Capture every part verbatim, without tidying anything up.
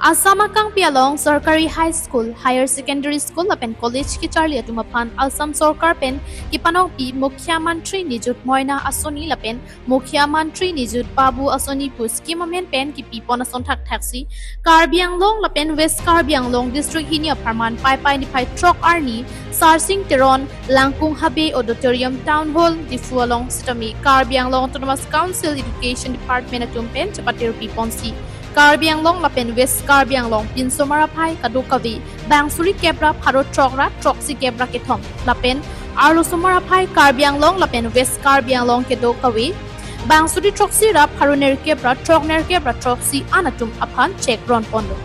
Assam akangpi along Sorkari High School, Higher Secondary School lapen college kecharli atum aphan Assam Sorkar pen kepanongpi Mukhyamantri Nijut Moina Asoni lapen Mukhyamantri Nijut Babu Asoni pu scheme amen pen kepipon ason thakthaksi Karbi Anglong lapen West Karbi Anglong district hini apharman Paipai niphai throk arni Sarsing Teron, Langkung Habe Auditorium, Town Hall, Diphu along sitame Karbi Anglong Autonomous Council Education Department atum pen chepatirpiponsi Karbi Anglong lapen West Karbi Anglong pinsomar aphai kadokave bang suri kep ra pharo throk ra throksi kep ra kethom lapen arlosomar aphai Karbi Anglong lapen West Karbi Anglong kedo kave bang suri throksi ra pharo nerkep ra throk nerkep ra throksi an atum aphan cheque ronponlo.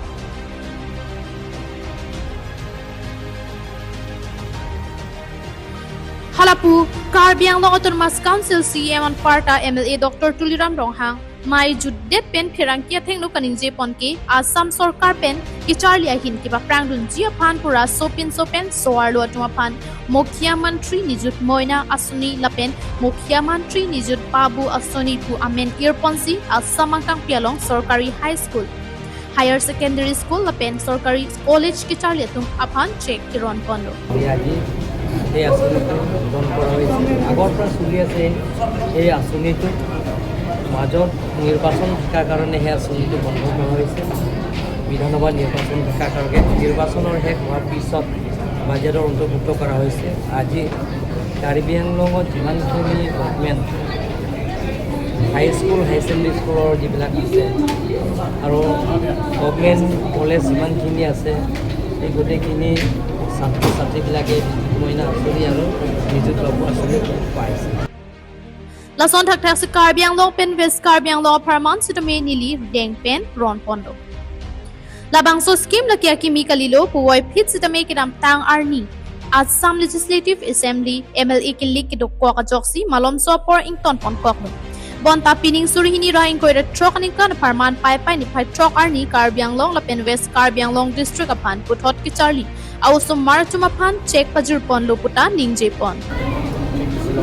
Halapu Karbi Anglong Autonomous Council C E M anparta M L A Doctor Tuliram Ronghang mei jutdet pen pherangke athengno kaningjepon ke Assam Sorkar pen kecharli ahin kepaprangdunji aphan pura sopinso pen so-arlo atum aphan Mukhyamantri Nijut Moina Asoni lapen Mukhyamantri Nijut Babu Asoni pu amen irponsi Assam akangpi along Sorkari High School, Higher Secondary School lapen Sorkari College kecharli atum aphan cheque keronponlo. এই আজি এই আঁচনিটো উদ্বোধন কৰা হৈছে। আগৰ পৰা চলি আছে এই আঁচনিটো। মাজত নিৰ্বাচন থকাৰ কাৰণে সেই আঁচনিটো বন্ধ কৰা হৈছে। বিধানসভা নিৰ্বাচন থকাৰ কাৰণে নিৰ্বাচনৰ শেষ হোৱাৰ পিছত বাজেটৰ অন্তৰ্ভুক্ত কৰা হৈছে। আজি কাৰ্বি আংলঙত যিমানখিনি government high school, high secondary স্কুলৰ যিবিলাক আছে আৰু গভৰ্ণমেণ্ট কলেজ যিমানখিনি আছে, এই গোটেইখিনি ছাত্ৰ ছাত্ৰীবিলাকে মইনা আঁচনি আৰু নিজুত বাবু আঁচনি পাইছে। Lason thakthaksi Karbi Anglong pen West Karbi Anglong apharman sitame neli deng pen ronponlo. Labangso scheme lake akimi kalilo puvoiphit sitame kedamtang arni Assam Legislative Assembly M L A kilik kedokok ajoksi malomso apor ingtonponkoklo. Bonta pining suri hini ra ingkoi ra throk aningkan apharman Paipai niphai throk arni Karbi Anglong lapen West Karbi Anglong District aphan puthot kecharli a-osomar atum aphan cheque pajirponlo puta ningjepon.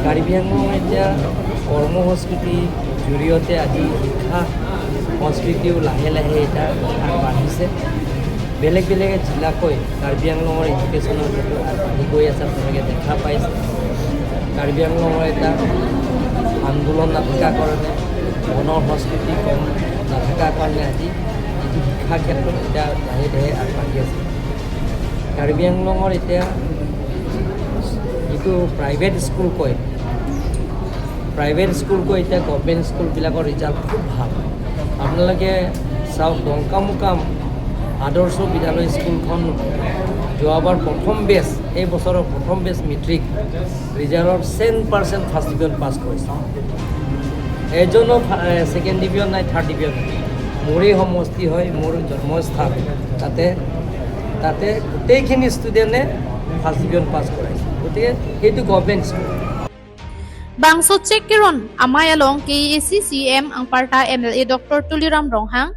Karbi আংলঙত এতিয়া কৰ্মসংস্কৃতিৰ জৰিয়তে আজি শিক্ষা সংস্কৃতিও লাহে লাহে এতিয়া আগবাঢ়িছে। বেলেগ বেলেগ জিলাতকৈ কাৰ্বি আংলঙৰ এডুকেশ্যনৰ ক্ষেত্ৰত আগবাঢ়ি গৈ আছে, আপোনালোকে দেখা পাইছে। কাৰ্বি আংলঙৰ এটা আন্দোলন নাথাকাৰ কাৰণে, বনৰ সংস্কৃতি কম নাথাকাৰ কাৰণে আজি যিটো শিক্ষা ক্ষেত্ৰত এতিয়া লাহে লাহে আগবাঢ়ি আছে। কাৰ্বি আংলঙৰ এতিয়া যিটো প্ৰাইভেট স্কুল কয়, প্ৰাইভেট স্কুলতকৈ এতিয়া গভৰ্ণমেণ্ট স্কুলবিলাকৰ ৰিজাল্ট খুব ভাল। আপোনালোকে চাওক, ডংকামুকাম আদৰ্শ বিদ্যালয় স্কুলখন যোৱাবাৰ প্ৰথম বেচ, এই বছৰৰ প্ৰথম বেচ মেট্ৰিক ৰিজাল্টৰ cent percent first division pass কৰিছে। এজনো ফা-, এ, ছেকেণ্ড ডিভিজন নাই, থাৰ্ড ডিভিজন নাই। মোৰেই সমষ্টি হয়, মোৰ জন্মস্থান। তাতে, তাতে গোটেইখিনি ষ্টুডেণ্টে ফাৰ্ষ্ট ডিভিজন পাছ কৰাইছে। গতিকে সেইটো government school. Bangso cheque keron amei along K A A C C E M anparta M L A Doctor Tuliram Ronghang,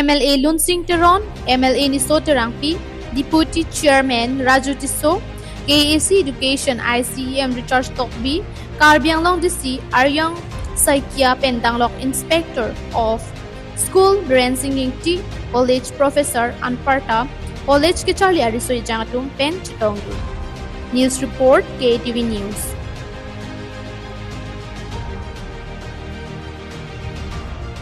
M L A Lunsing Teron, M L A Niso Terangpi, Deputy Chairman Raju Tisso, K A A C Education I C E M Richard Tokbi, Karbi Anglong D C Aryang Saikia pen danglok Inspector of School Biren Singh Ingti, College Professor anparta College kecharli ariso ejang atum pen chetongdun. News report, K T V News.